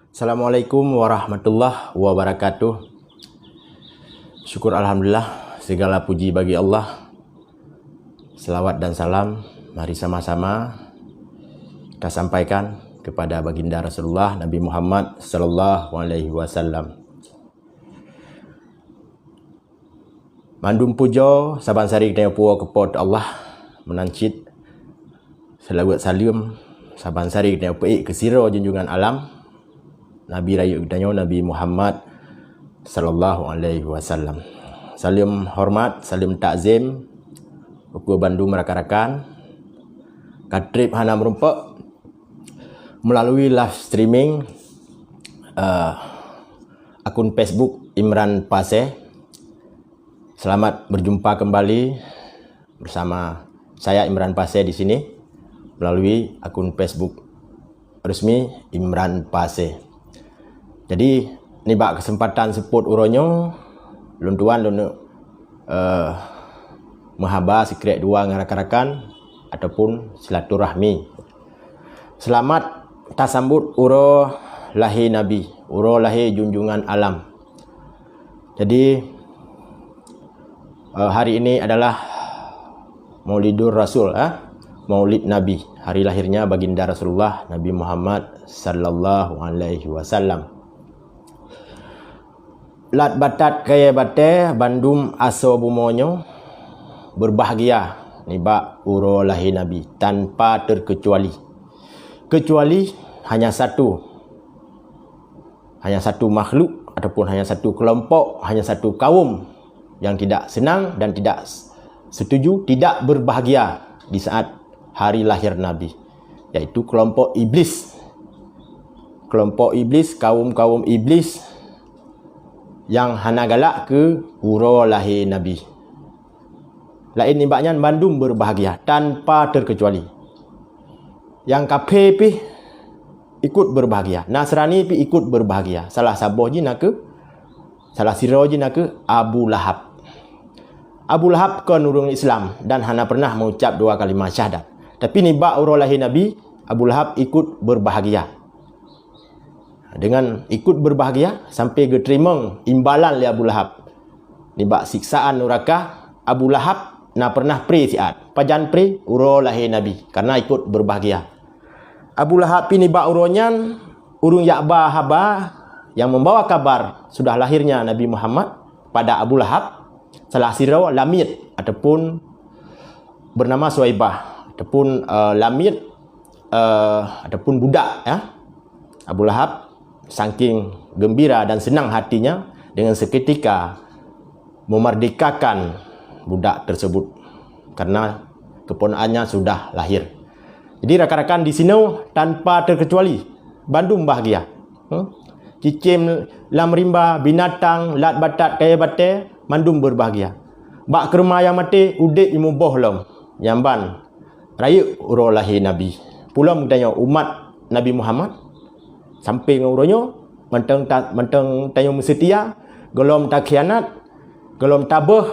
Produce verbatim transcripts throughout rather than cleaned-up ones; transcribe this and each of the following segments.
Assalamualaikum warahmatullahi wabarakatuh. Syukur alhamdulillah, segala puji bagi Allah. Selawat dan salam mari sama-sama kita sampaikan kepada baginda Rasulullah Nabi Muhammad sallallahu alaihi wasallam. Mandum pujoe saban sari geutanyoe puwoe keu Po teu Allah, meunan cit seulaweuet saleuem saban sari geutanyoe peuék keu sidroe junjungan alam, Nabi rayeuk geutanyoe Nabi Muhammad sallallahu alaihi wasallam. Saleuem horeumat, saleuem takzim ukeue bandum rakan-rakan. Ka treb hana meurumpok melalui live streaming, eh, akun Facebook Imran Pasé. Selamat berjumpa kembali bersama saya Imran Pasé di sini melalui akun Facebook resmi Imran Pasé. Jadi, nibak keuseumpatan seupôt uroe nyoe, lôn tuan lôn, eh, meuhaba sikrék dua ngon rakan-rakan ataupun silaturahmi. Seulamat tasambot uroe lahé Nabi, uroe lahé junjungan alam. Jadi, eh, hari ini adalah Maulidur Rasul, eh, Maulid Nabi, hari lahirnya Baginda Rasulullah Nabi Muhammad sallallahu alaihi wasallam. Lat batat kayée batée bandum asoe bumoe nyoe beubahgia nibak uroe lahé Nabi tanpa terkecuali. Kecuali hanya satu, hanya satu makhluk ataupun hanya satu kelompok, hanya satu kaum yang tidak senang dan tidak setuju, tidak berbahagia di saat hari lahir Nabi, yaitu kelompok iblis. Kelompok iblis, kaum-kaum iblis nyang hana galak keu uroe lahé Nabi. Laén nibak nyan bandum beubahgia tanpa terkecuali. Nyang kafé pih ikot beubahgia, Nasrani pih ikot beubahgia. Salah saboh jih nakeuh, salah sidroe jih nakeuh Abu Lahab. Abu Lahab kon ureuëng Islam dan hana pernah meuucab dua kalimah syahadat. Tapi nibak uroe lahé Nabi, Abu Lahab ikot beubahgia. Dengan ikot beubahgia sampai geuteurimong imbalan lé Abu Lahab. Nibak siksaan nuraka, Abu Lahab na pernah pré siat. Pajan pré? Uroe lahé Nabi, karena ikot beubahgia. Abu Lahab pih nibak uroe nyan ureuëng jak ba haba nyang membawa kabar sudah lahirnya Nabi Muhammad pada Abu Lahab, salah sidroe lamiet ataupun bernama Suwaibah ataupun, eh, lamiet, eh, ataupun budak, ya. Abu Lahab saking gembira dan senang hatinya dengan seketika memerdekakan budak tersebut karena keponakannya sudah lahir. Jadi rakan-rakan di sinoe tanpa terkecuali bandum bahagia. Hmm? Cicém lam rimba, binatang, lat batat, kayée batée, mandum beubahgia. Bak keureuma nyang maté, udeb jimuboh lom. Nyan ban rayeuk uroe lahé Nabi. Peulom geutanyoe umat Nabi Muhammad sampai ngon uroe nyoe mantong ta-, mantong tanyoe meuseutia, gohlom takhianat, gohlom tabeuh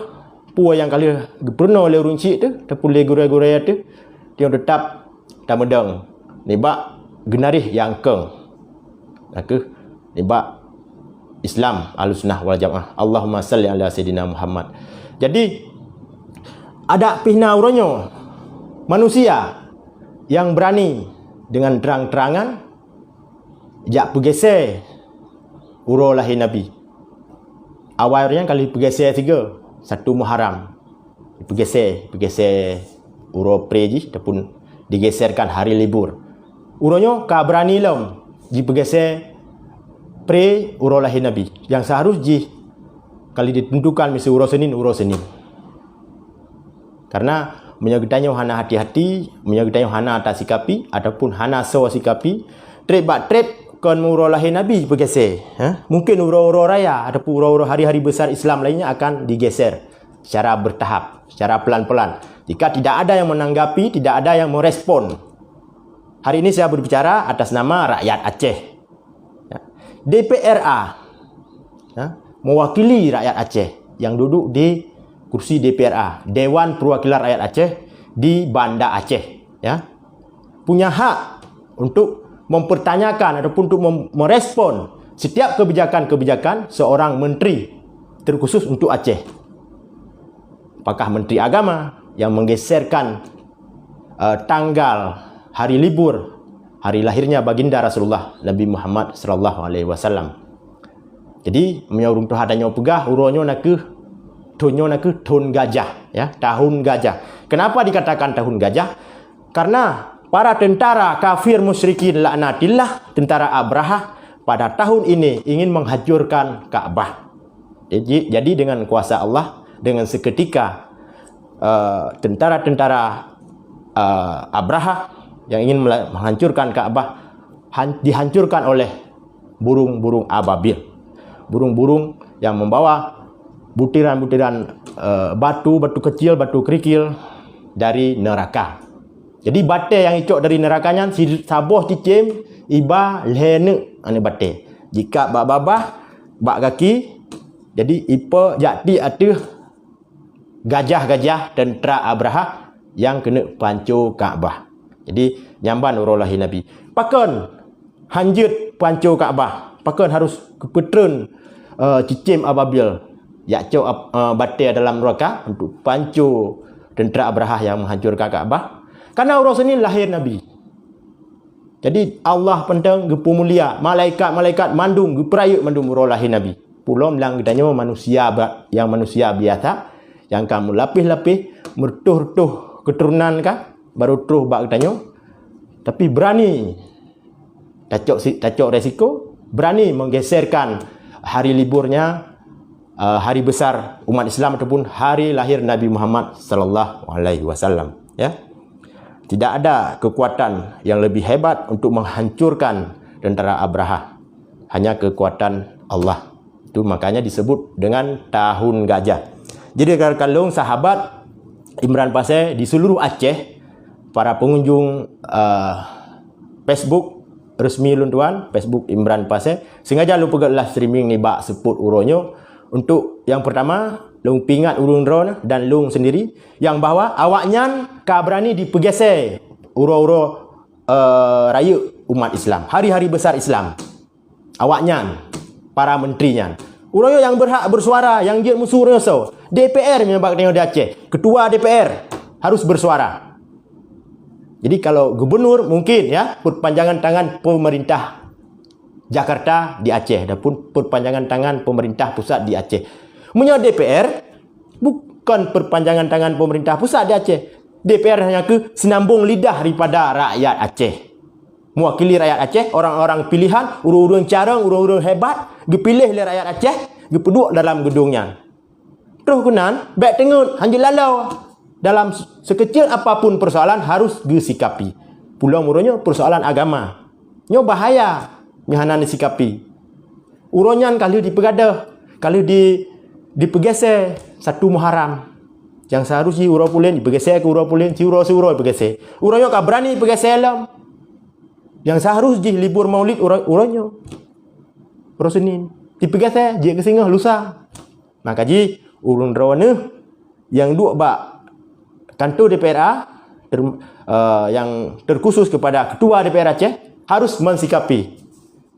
peue nyang ka lheueh geupeurunoe lé ureuëng chik teuh, ataupun lé gurée-gurée teuh, tanyoe teutab tameudong nibak geunaréh nyang kong. Nakeuh nibak Islam Ahlussunnah wal Jamaah. Allahumma salli ala Sayyidina Muhammad. Jadi, adak pih na uroe nyoe manusia nyang beurani dengan terang-terangan jak peugeusée uroe lahé Nabi. Awai uroe nyan ka lheueh peugeusée sigoe, satu Muharram. Peugeusée, peugeusée uroe pré jih ataupun digeserkan hari libur. Uroe nyoe ka beurani lom jipeugeusée pré uroe lahé Nabi, nyang seuharus jih ka lheueh ditentukan miseue uroe Senin, uroe Senin. Karena meunyoe geutanyoe hana hati-hati, meunyoe geutanyoe hana tasikapi ataupun hana soe sikapi, treb bak treb kon uroe lahé Nabi peugeusée, ha? Mungkin uroe-uroe raya ataupun uroe-uroe hari-hari besar Islam lainnya akan digeser secara bertahap, secara pelan-pelan. Jika tidak ada yang menanggapi, tidak ada yang merespon. Hari ini saya berbicara atas nama rakyat Aceh. Ya. D P R A, ya, mewakili rakyat Aceh yang duduk di kursi D P R A, Dewan Perwakilan Rakyat Aceh di Banda Aceh, ya, punya hak untuk mempertanyakan ataupun untuk mem-, merespon setiap kebijakan-kebijakan seorang menteri, terkhusus untuk Aceh. Apakah Menteri Agama yang menggeserkan, eh, tanggal hari libur hari lahirnya Baginda Rasulullah Nabi Muhammad sallallahu alaihi wasallam? Jadi, meunyoe ureuëng tuha tanyoe peugah, uroe nyoe nakeuh, thon nyoe nakeuh thon gajah, ya, tahun gajah. Kenapa dikatakan tahun gajah? Karena para tentara kafir musyrikin laknatillah, tentara Abrahah, pada tahun ini ingin menghancurkan Ka'bah. Jadi, jadi dengan kuasa Allah, dengan seketika, eh, tentara-tentara, eh, Abrahah yang ingin mela-, menghancurkan Ka'bah han-, dihancurkan oleh burung-burung ababil. Burung-burung yang membawa butiran-butiran, eh, batu, batu kecil, batu kerikil dari neraka. Jadi, batée nyang icok dari neraka nyan si-, saboh cicém iba lhée neuk aneuëk batée. Jikab bak babah, bak gaki, jadi ipe jak tiek ateueh gajah-gajah tentara Abrahah nyang keuneuk panco Ka'bah. Jadi, nyan ban uroe lahé Nabi. Pakon hanjeuet panco Ka'bah? Pakon harus geupeutreun, eh, cicém ababil jak cok ab-, eh, batée dalam neraka untuk panco tentara Abrahah nyang menghancurkan Ka'bah? Karena uroe Senin lahé Nabi. Jadi, Allah peunteng geupeumulia, malaikat-malaikat mandum geupeurayeuk mandum uroe lahé Nabi. Pulom lam geutanyoe manusia ba-, nyang manusia biasa, nyang ka meulapéh-lapéh, meureutôh-reutôh keuturonan ka, baru troh bak geutanyoe. Tapi beurani tacok si-, tacok resiko, beurani menggeserkan hari liburnya, eh, hari besar umat Islam ataupun hari lahir Nabi Muhammad sallallahu alaihi wasallam, ya. Tidak ada kekuatan yang lebih hebat untuk menghancurkan tentara Abrahah. Hanya kekuatan Allah. Itu makanya disebut dengan tahun gajah. Jadi, rekan-rekan lôn, sahabat Imran Pasé di seluruh Aceh, para pengunjung, eh, Facebook resmi lôn tuan, Facebook Imran Pasé, sengaja lôn peugét live streaming nibak seupôt uroe nyoe. Untuk yang pertama, lôn peuingat ureuëng droe dan lôn sendiri, yang bahwa awaknyan ka beurani dipeugeusé uroe-uroe, eh, rayeuk umat Islam, hari-hari besar Islam. Awaknyan, para menteri nyan. Uroe nyoe nyang berhak bersuara, nyang jeuet musu uroe nyoe soe? D P R meunyoe bak tanyoe di Aceh. Ketua D P R harus bersuara. Jadi, kalau gubernur mungkin, ya, perpanjangan tangan pemerintah Jakarta di Aceh ataupun perpanjangan tangan pemerintah pusat di Aceh. Meunyoe D P R bukan perpanjangan tangan pemerintah pusat di Aceh. D P R hanya keuh sinambong lidah daripada rakyat Aceh. Mewakili rakyat Aceh, orang-orang pilihan, ureuëng-ureuëng carông, ureuëng-ureuëng hebat, geupiléh lé rakyat Aceh, geupeuduek dalam geudong nyan. Troh keunan, bék teungeut, hanjeuet laloe. Dalam sekecil apapun persoalan harus geusikapi. Pulom uroe nyoe persoalan agama. Nyoe bahaya, meuhana disikapi. Uroe nyan ka lheueh dipeugadôh, ka lheueh di, dipeugeusé satu Muharram. Nyang seharus jih uroe pulen dipeugeusé keu uroe pulen, siuroe-siuroe dipeugeusé. Uroe nyoe ka beurani dipeugeusé lom. Nyang seharus jih libur Maulid uroe, uroe nyoe. Uroe Senin. Dipeugeusé, jeuet keu singoh lusa. Maka jih, ureuëng droeneuh nyang duek bak kantor D P R A, ter-, eh, yang terkhusus kepada Ketua D P R Aceh, harus mensikapi.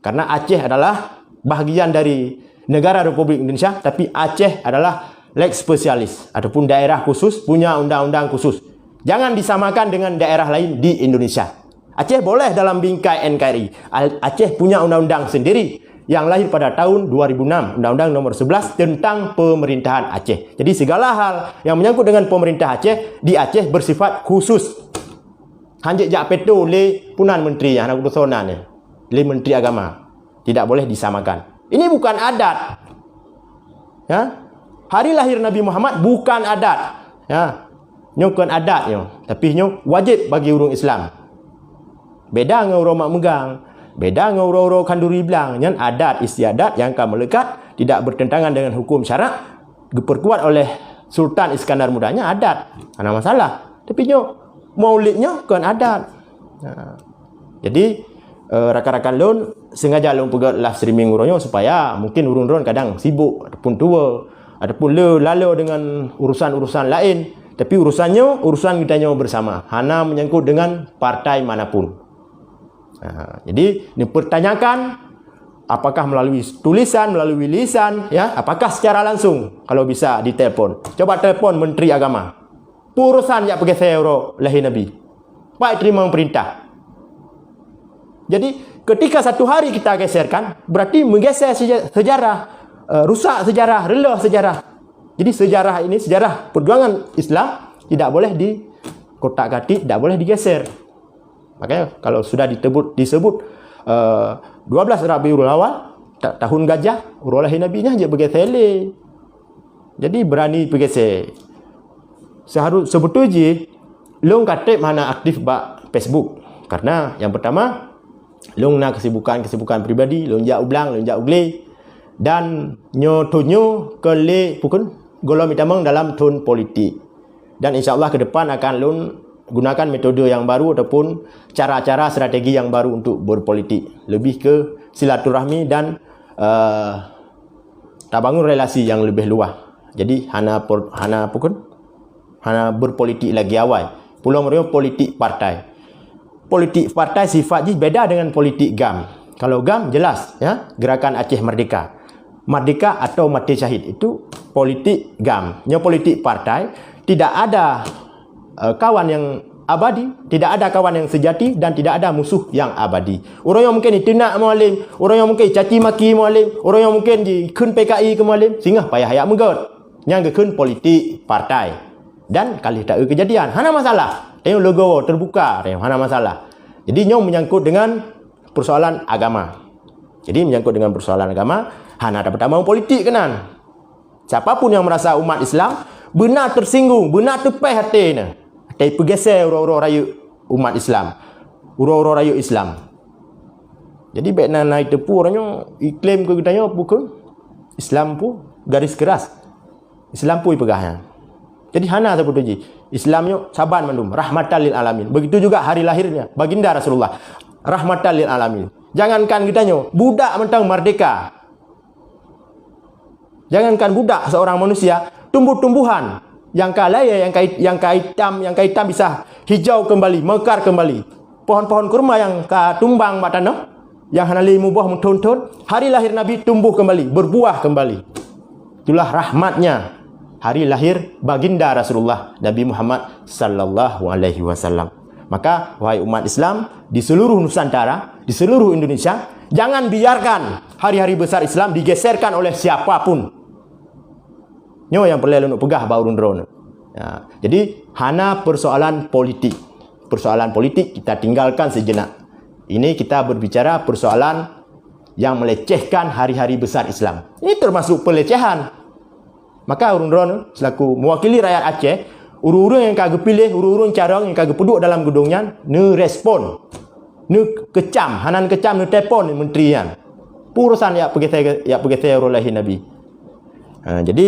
Karena Aceh adalah bahagian dari negara Republik Indonesia, tapi Aceh adalah lex specialis ataupun daerah khusus, punya undang-undang khusus. Jangan disamakan dengan daerah lain di Indonesia. Aceh boleh dalam bingkai N K R I. Al-, Aceh punya undang-undang sendiri yang lahir pada tahun dua ribu enam, Undang-Undang Nomor Sebelas tentang Pemerintahan Aceh. Jadi, segala hal yang menyangkut dengan pemerintah Aceh, di Aceh bersifat khusus. Hanjeuet jak peto lé punan menteri nyang hana geupeusona nyan, lé menteri agama. Tidak boleh disamakan. Ini bukan adat. Ya. Hari lahir Nabi Muhammad bukan adat. Ya. Nyoe kon adat nyoe, tapi nyoe wajib bagi ureuëng Islam. Beda ngon uroe mak meugang, beda ngon uroe-uroe khanduri blang, nyan adat istiadat nyang ka meulekat, tidak bertentangan dengan hukum syarak, geuperkuat oleh Sultan Iskandar Muda, nyan adat. Hana masalah. Tapi nyoe, Maulid nyoe kon adat. Ha. Jadi, eh, rakan-rakan lôn, sengaja lôn peugét live streaming uroe nyoe supaya mungkin ureuëng droen kadang sibuk ataupun tuwoe ataupun le laloe dengan urusan-urusan laén. Tapi urusan nyoe, urusan geutanyoe bersama. Hana menyangkut dengan partai manapun. Ha, jadi, dipertanyakan apakah melalui tulisan, melalui lisan, ya, apakah secara langsung, kalau bisa ditelepon. Coba telepon Menteri Agama. Peue urosan jak peugeser uroe lahé Nabi. Baik teurimong peurintah. Jadi, ketika satu hari kita geserkan, berarti meugeser seja-, sejarah, eh, rusak sejarah, reuloh sejarah. Jadi, sejarah ini, sejarah perjuangan Islam tidak boleh dikotak-katik, tidak boleh digeser. Makanya, kalau sudah ditebut, disebut, eh, dua belas Rabiul Awal, ta-, tahun gajah, uroe lahé Nabi nyan jak peugeser lé. Jadi, berani peugeser. Seharus, sebetul jih, lôn ka treb hana aktif bak Facebook. Karena, yang pertama, lôn na kesibukan-kesibukan pribadi, lôn jak u blang, lôn jak u glé. Dan nyoe thon nyoe keu lhèe pukon gohlom itamong dalam thon politik. Dan insya Allah ke depan akan lôn gunakan metode yang baru ataupun cara-cara strategi yang baru untuk berpolitik. Lebih ke silaturahmi dan, eh, tabangun relasi yang lebih luas. Jadi, hana per-, hana pukon, hana berpolitik lagi awai. Pulang meureueng politik partai. Politik partai sifat jih beda dengan politik gam. Kalau gam jelas, ya, Gerakan Aceh Merdeka. Merdeka atau mati syahid itu politik gam. Nyoe politik partai tidak ada, eh, kawan yang abadi, tidak ada kawan yang sejati dan tidak ada musuh yang abadi. Ureueng nyang mungkin jiteunak mualim, ureueng nyang mungkin jicaci maki mualim, ureueng nyang mungkin jikheun P K I keu mualim, singoh payah jak meugot. Nyang geukheun politik partai. Dan ka lheueh taeu keujadian. Hana masalah. Tanyoe legowo, terbuka, tanyoe hana masalah. Jadi, nyoe menyangkut dengan persoalan agama. Jadi, menyangkut dengan persoalan agama, hana tapeutamong politik keunan. Siapa pun yang merasa umat Islam beuna tersinggung, beuna teupéh até nyan, até peugeser uroe-uroe rayeuk umat Islam, uroe-uroe rayeuk Islam. Jadi, bèk na, na jiteupeue ureueng nyoe iklaim keu geutanyoe pukon Islam peue garis keras. Islam peue ipeugah nyan. Jadi, hana sapeue jih. Islam nyoe saban mandum, rahmatan lil alamin. Begitu juga hari lahirnya Baginda Rasulullah, rahmatan lil alamin. Jangankan geutanyoe, budak mantong merdeka. Jangankan budak, seorang manusia, tumbuh-tumbuhan nyang ka layèe, nyang ka, nyang ka itam, nyang ka itam bisa hijau kembali, mekar kembali. Pohon-pohon kurma nyang ka tumbang bak tanoh, nyang hana lé muboh meuthon-thon, hari lahir Nabi tumbuh kembali, berbuah kembali. Itulah rahmatnya hari lahir Baginda Rasulullah Nabi Muhammad sallallahu alaihi wasallam. Maka, wahai umat Islam di seluruh Nusantara, di seluruh Indonesia, jangan biarkan hari-hari besar Islam digeserkan oleh siapa pun. Nyoe nyang peureulèe lôn peugah bak ureueng droeneuh. Ya, jadi, hana persoalan politik. Persoalan politik kita tinggalkan sejenak. Ini kita berbicara persoalan yang melecehkan hari-hari besar Islam. Ini termasuk pelecehan. Maka ureueng droeneuh selaku mewakili rakyat Aceh, ureueng-ureueng nyang ka geupiléh, ureueng-ureueng carông nyang ka geupeuduek dalam geudong nyan, neurespon. Neukeucam, hana neukeucam, neutelepon menteri nyan. Peue urosan jak peugeser, jak peugeser uroe lahé Nabi. Ha, jadi,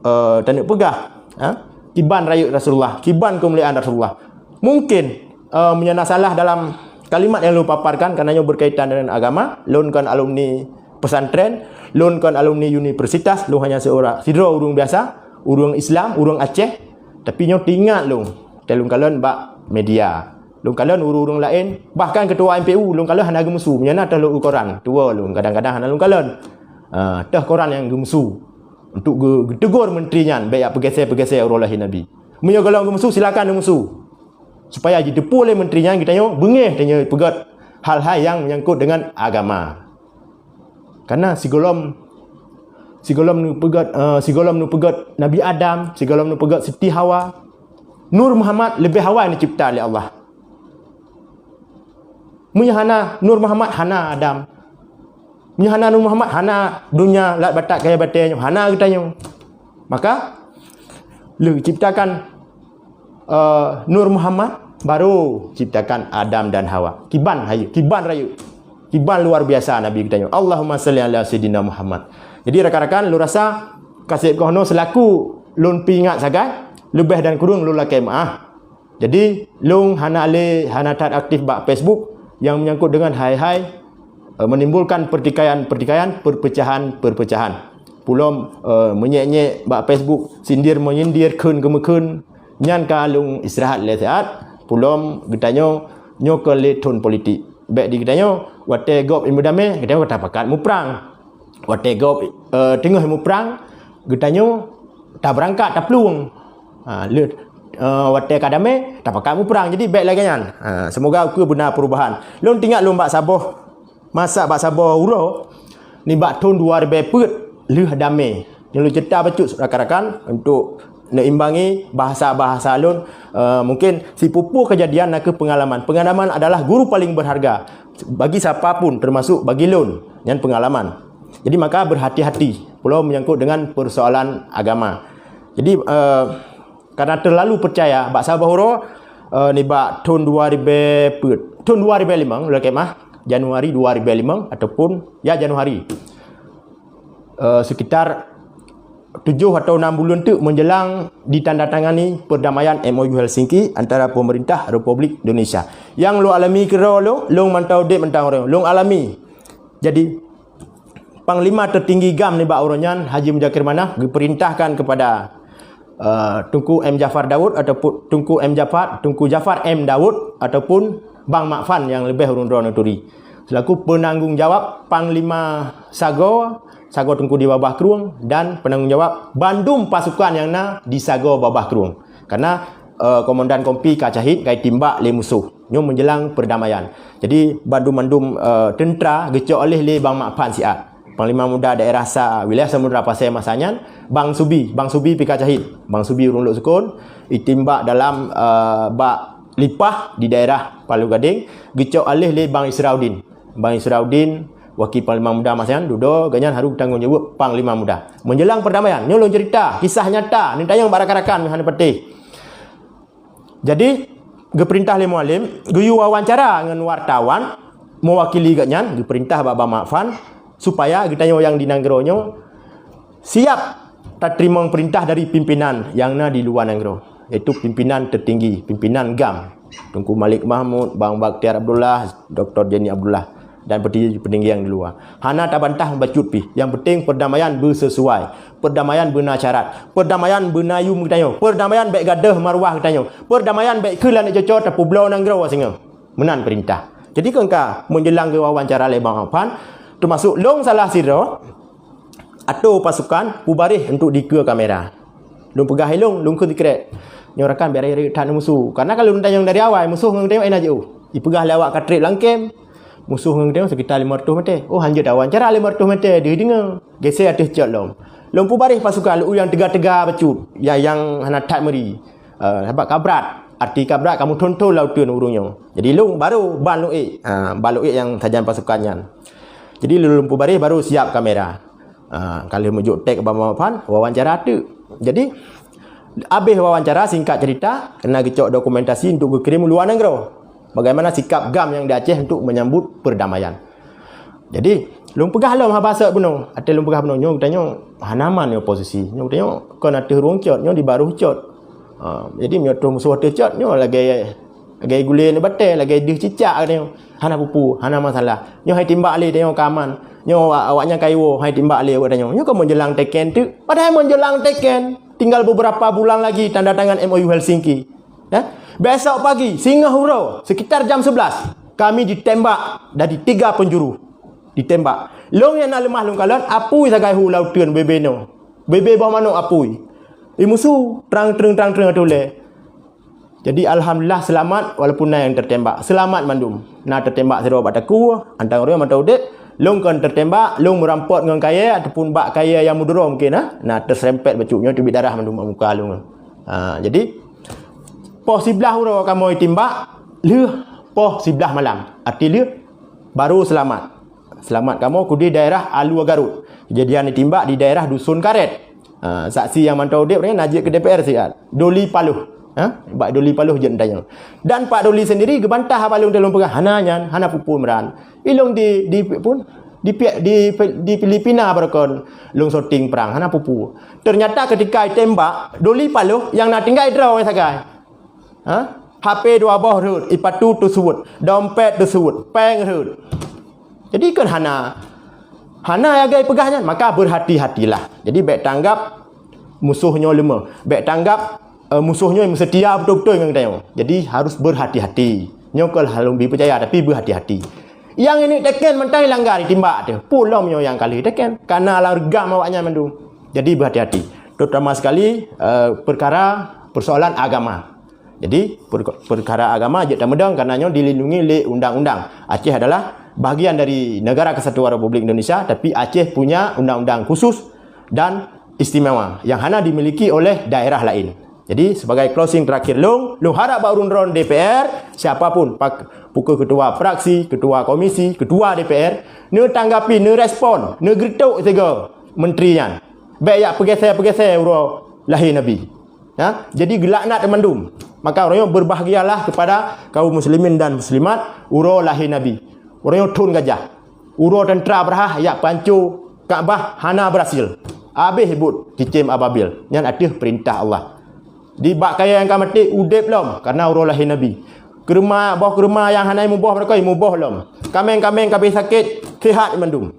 eh, taneuk peugah, ha, kiban rayeuk Rasulullah, kiban keumuliaan Rasulullah. Mungkin, eh, meunyoe na salah dalam kalimat nyang lôn paparkan, karena nyoe berkaitan dengan agama, lôn kon alumni pesantren, lôn kon alumni universitas, lôn hanya seorang, sidroe ureueng biasa, ureueng Islam, ureueng Aceh. Tapi nyoe teuingat lôn, teuh lôn kalon bak media. Lôn kalon ureueng-ureueng laén, bahkan ketua M P U lôn kalon hana geumeusu, meunyoe na teuh lôn u koran, tuwoe lôn, kadang-kadang hana lôn kalon. Ah, teuh koran nyang geumeusu untuk geu-, geutegur menteri nyan, bèk jak peugeser-peugeser uroe lahé Nabi. Meunyoe gohlom geumeusu, silakan geumeusu. Supaya jiteupeue lé menteri nyan geutanyoe beungéh tanyoe peugöt hal-hal nyang menyangkut dengan agama. Karena sigohlom, sigohlom neupeugöt, eh, sigohlom neupeugöt Nabi Adam, sigohlom neupeugöt Siti Hawa, Nur Muhammad leubeh awai neucipta lé Allah. Meunyoe hana Nur Muhammad, hana Adam. Meunyoe hana Nur Muhammad, hana donya, lat batak kayèe batèe nyoe, hana geutanyoe. Maka, lheueh ciptakan, eh, Nur Muhammad, baru ciptakan Adam dan Hawa. Kiban hayeue, kiban rayeuk. Kiban luar biasa Nabi geutanyoe. Allahumma shalli ala Sayyidina Muhammad. Jadi, rakan-rakan, lôn rasa ka sép keunoe selaku lôn peuingat sagai, leubeh dan kureueng lôn lakèe meu'ah. Jadi, lôn hana lé, hana that aktif bak Facebook nyang menyangkut dengan hai-hai, eh, menimbulkan pertikaian-pertikaian, perpecahan-perpecahan. Pulom, eh, meunyék-nyék bak Facebook, sindir-menyindir, kheun-geumeukeun, nyan ka lôn istirahat lé siat. Pulom geutanyoe nyoe keu lé thon politik. Bèk di geutanyoe, watèe gob ilmu damé, geutanyoe tapakat muprang. Watèe gob, eh, teungoh muprang, geutanyoe tabeurangkat, taplueng. Ha, lheueh, eh, watèe ka damé, tapakat muprang. Jadi, bèk lagèe nyan. Ha, seumoga ukeue beuna peurubahan. Lôn teuingat lôn bak saboh, masa bak saboh uroe, nibak thôn dua ribèe peuet lheueh damé. Nyoe lôn ceurita bacut rakan-rakan untuk neuimbangi bahasa-bahasa lôn. Eh, mungkin sipupu kejadian nakeuh pengalaman. Pengalaman adalah guru paling berharga bagi siapa pun, termasuk bagi lôn. Nyan pengalaman. Jadi, maka berhati-hati pulo menyangkut dengan persoalan agama. Jadi, eh, karena terlalu percaya, bak saboh uroe, eh, nibak thôn dua ribèe peuet, thôn dua ribèe limong, lôn lakèe meu'ah, Januari dua ribèe limong ataupun, ya, Januari. Eh, sekitar tujoh atau nam buleuen teuk menjelang ditandatangani perdamaian M O U Helsinki antara pemerintah Republik Indonesia. Nyang lôn alami keudroe lôn, lôn mantong udép mantong ureueng, lôn alami. Jadi, panglima tertinggi GAM nibak uroe nyan, Haji Muzakir Manaf, geupeurintahkan kepada, eh, Teungku M Jafar Daud ataupun Teungku M Jafar, Teungku Jafar M Daud ataupun Bang Mak Fan nyang leubeh ureueng droe neuturi, selaku penanggung jawab Panglima Sagoe, Sagoe Teungku di Babah Krueng, dan penanggung jawab bandum pasukan nyang na di Sagoe Babah Krueng. Karena, eh, komandan kompi ka syahid, ka jitimbak lé musoh. Nyoe menjelang perdamaian. Jadi, bandum-bandum, eh, teuntera geucok alèh lé Bang Mak Fan siat. Panglima Muda Daerah Sa Wilayah Samudra Pasai masa nyan, Bang Subi, Bang Subi pih ka syahid. Bang Subi ureueng Lhoksukon, jitimbak dalam, eh, bak Lipah di daerah Palu Gadeng, geucok alèh lé Bang Israuddin. Bang Israuddin, Wakil Panglima Muda masa nyan, dudoe gobnyan harôh tanggung jaweueb Panglima Muda. Menjelang perdamaian, nyoe lôn ceurita, kisah nyata, neutanyong bak rakan-rakan nyang hana patéh. Jadi, geupeurintah lé Mualem, geuyue wawancara ngon wartawan, mewakili gobnyan, geupeurintah bak Bang Mak Fan, supaya geutanyoe nyang di nanggroe nyoe siap tateurimong peurintah dari pimpinan nyang na di luwa nanggroe, yaitu pimpinan tertinggi, pimpinan GAM, Teungku Malik Mahmud, Bang Bakhtiar Abdullah, Doktor Jenny Abdullah, dan petinggi-petinggi nyang di luwa. Hana tabantah bacut pih. Nyang penting perdamaian beusesuai. Perdamaian beuna syarat. Perdamaian beuna yum geutanyoe. Perdamaian bèk gadôh maruwah geutanyoe. Perdamaian bèk kheun lam cocok tapeubloe nanggroe singoh. Meunan peurintah. Jadi, keu engka menjelang geuwawancara lé Bang Mak Fan, teumasuk lôn salah sidroe atô pasukan pubaréh untuk dikeue kamera. Lôn peugah ilôn, lôn kheun sikrek. Nyoe rakan bèk rayeuk-rayeuk that ngon musoh. Karena ka lôn tanyong dari awai, musoh ngon geutanyoe na jiôh. Ipeugah lé awak ka trép lam kem, musoh ngon geutanyoe sekitar lima ratus meter. Oh, hanjeuet awai, cara lima ratus meter deuh deungoe. Geusé ateueh cot lom. Lôn pubaréh pasukan lôn nyang teuga-teuga bacut, ya, nyang hana that meuri. Eh, sabab ka brat. Arti ka brat, kamoe thon-thon lam uteuen ureueng nyoe. Jadi lôn barô ban lôn ék. Ha, ban lôn ék nyang sajan pasukan nyan. Jadi lôn pubaréh barô siap kamera. Ha, ka lheueh meujok tèk bak Bang Mak Fan, wawancara teuk. Jadi, abéh wawancara, singkat cerita, keunan geucok dokumentasi untuk geukirém u luwa nanggroe. Bagaimana sikap GAM nyang di Aceh untuk menyambut perdamaian. Jadi, lôn peugah lom haba sot bunoe. Até lôn peugah bunoe, nyoe geutanyoe hana man nyoe posisi. Nyoe geutanyoe kon ateueh rueng cot, nyoe di barôh cot. Ha, jadi meunyoe troh musoh ateueh cot, nyoe lagèe, lagèe gulèe nibak batèe, lagèe deuh cicak geutanyoe. Hana peue-peue, hana masalah. Nyoe han jitimbak lé, tanyoe ka aman. Nyoe awak, awak nyan ka jiwoe, han jitimbak lé awak tanyoe. Nyoe kon menjelang teken teuk. Padahai menjelang teken, tinggal beberapa bulan lagi tanda tangan M O U Helsinki. Ya? Besok pagi, singoh uroe, sekitar jam sebelas, kami ditembak dari tiga penjuru. Ditembak. Lôn nyang na leumah lôn kalon, apui sagai hu lam uteuen bebe nyoe. Bebe boh manok apui. Imusu, trang-treung, trang-treung ateueh ulèe. Jadi, alhamdulillah, seulamat, walaupun na nyang teutembak. Seulamat mandum. Na teutembak sidroe bak takue, antang ureueng mantong udép. Lôn kon teutembak, lôn meurampot ngon kayèe ataupun bak kayèe nyang meuduro mungken, ha? Na teuserempet bacut nyoe, teubiet darah mandum bak muka lôn. Ha, jadi, poh siblaih uroe kamoe jitimbak, lheueh poh siblaih malam. Arti lheueh, barô seulamat. Seulamat kamoe ku di daerah Alue Garut. Kejadian jitimbak di daerah Dusun Karet. Ha, saksi nyang mantong udép nyan na jeuet keu D P R siat. Doli Paloh. Ha? Bak Doli Paloh jeuet tanyoe. Dan Pak Doli sendiri geubantah haba lôn, lôn peugah, hana nyan, hana peue-peue meunan. Ilôn di, di pun, di, di, di Filipina baroekon lôn syuting prang, hana peue-peue. Ternyata ketika jitembak, Doli Paloh nyang na tinggai droe sagai. Ha? H P dua boh rhot, sipatu teusuet, dompet teusuet, péng rhot. Jadi kan hana, hana nyang lagèe peugah nyan, maka berhati-hatilah. Jadi bèk tanggap musoh nyoe leumah, bèk tanggap, eh, musoh nyoe meuseutia beutôi-beutôi ngon tanyoe. Jadi harus berhati-hati. Nyoe keuh lôn bri peucaya, tapi beuhati-hati. Nyang ini teken mantong langgar, ditimbak teuh. Peue lom nyoe nyang ka lheueh teken. Kana lam reugam awaknyan mandum. Jadi beuhati-hati. Terutama sekali, eh, perkara persoalan agama. Jadi, per-, perkara agama jeuet tameudong karena nyoe dilindungi lé undang-undang. Aceh adalah bahagian dari Negara Kesatuan Republik Indonesia, tapi Aceh punya undang-undang khusus dan istimewa yang hana dimiliki oleh daerah lain. Jadi, sebagai closing terakhir lôn, lôn harap bak ureuëng droen D P R, siapa pun, pak-, peu kheueh ketua fraksi, ketua komisi, ketua D P R, neutanggapi, neurespon, neugeureutôk sigoe menteri nyan. Bék jak peugeser-peugeser uroe lahé Nabi. Ya, jadi geulaknat mandum. Maka uroe nyoe berbahagialah kepada kaum muslimin dan muslimat uroe lahé Nabi. Uroe nyoe thon gajah. Uroe teuntera Abrahah jak panco Ka'bah hana berhasil. Habéh buet cicém Ababil. Nyan ateueh perintah Allah. Di bak kayée nyang ka maté udeb lom karena uroe lahé Nabi. Keurma, boh keurma nyang hana muboh beureukai muboh lom. Kaméng-kaméng ka abéh sakét, sehat mandum.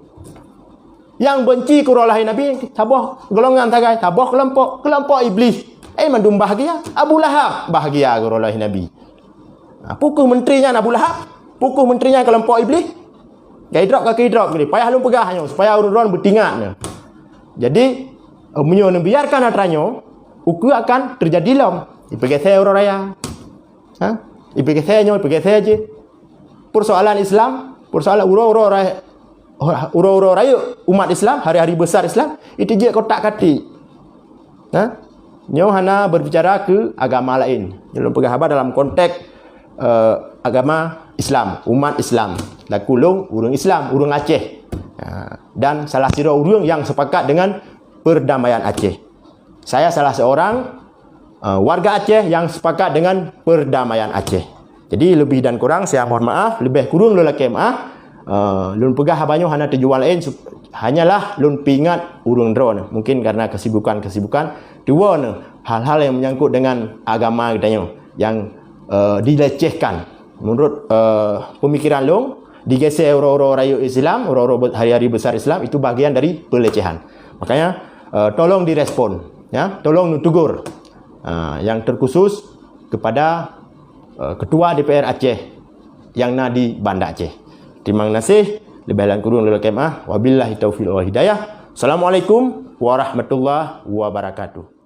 Nyang benci keu uroe lahé Nabi, saboh golongan sagai, saboh keulompok, keulompok Iblih. Eh, mandum bahagia. Abu Lahab bahagia keu uroe lahé Nabi. Ha, peu kheueh menteri nyan Abu Lahab? Peu kheueh menteri nyan keulompok Iblih? Ka idrop, ka idrop, payah lôn peugah nyoe supaya ureuëng droen beutingat nyoe. Jadi, eh, meunyoe neubiarkan atra nyoe, ukeue akan terjadi lom. Ipeugeser uroe raya. Ha? Ipeugeser nyoe, ipeugeser jih. Persoalan Islam, persoalan uroe-uroe ray-, uroe-uroe rayeuk umat Islam, hari-hari besar Islam, itu jeuet kotak-katik. Ha? Nyoe hana berbicara ke agama lain. Nyoe lôn peugah haba dalam konteks, eh, agama Islam, umat Islam. Laku lôn ureuëng Islam, ureuëng Aceh. Ha, dan salah sidroe ureuëng yang sepakat dengan perdamaian Aceh. Saya salah seorang, eh, warga Aceh yang sepakat dengan perdamaian Aceh. Jadi, lebih dan kurang saya mohon maaf, leubeh kureueng lôn lakée maaf. Eh, lôn peugah haba nyoe hana tujuan laén, sup-, hanyalah lôn peuingat ureuëng droeneuh. Mungkin karena kesibukan-kesibukan, tuwoe neuh hal-hal yang menyangkut dengan agama geutanyoe yang, eh, dilecehkan. Menurut, eh, pemikiran lôn, digeser uroe-uroe rayeuk Islam, uroe-uroe be-, hari-hari besar Islam, itu bagian dari pelecehan. Makanya, eh, tolong direspon, ya, tolong neutegur. Ah, yang terkhusus kepada, eh, Ketua D P R Aceh yang na di Banda Aceh. Terima kasih. Leubeh dan kureueng lôn lakée maaf. Wabillahi taufiq wal hidayah. Assalamualaikum warahmatullahi wabarakatuh.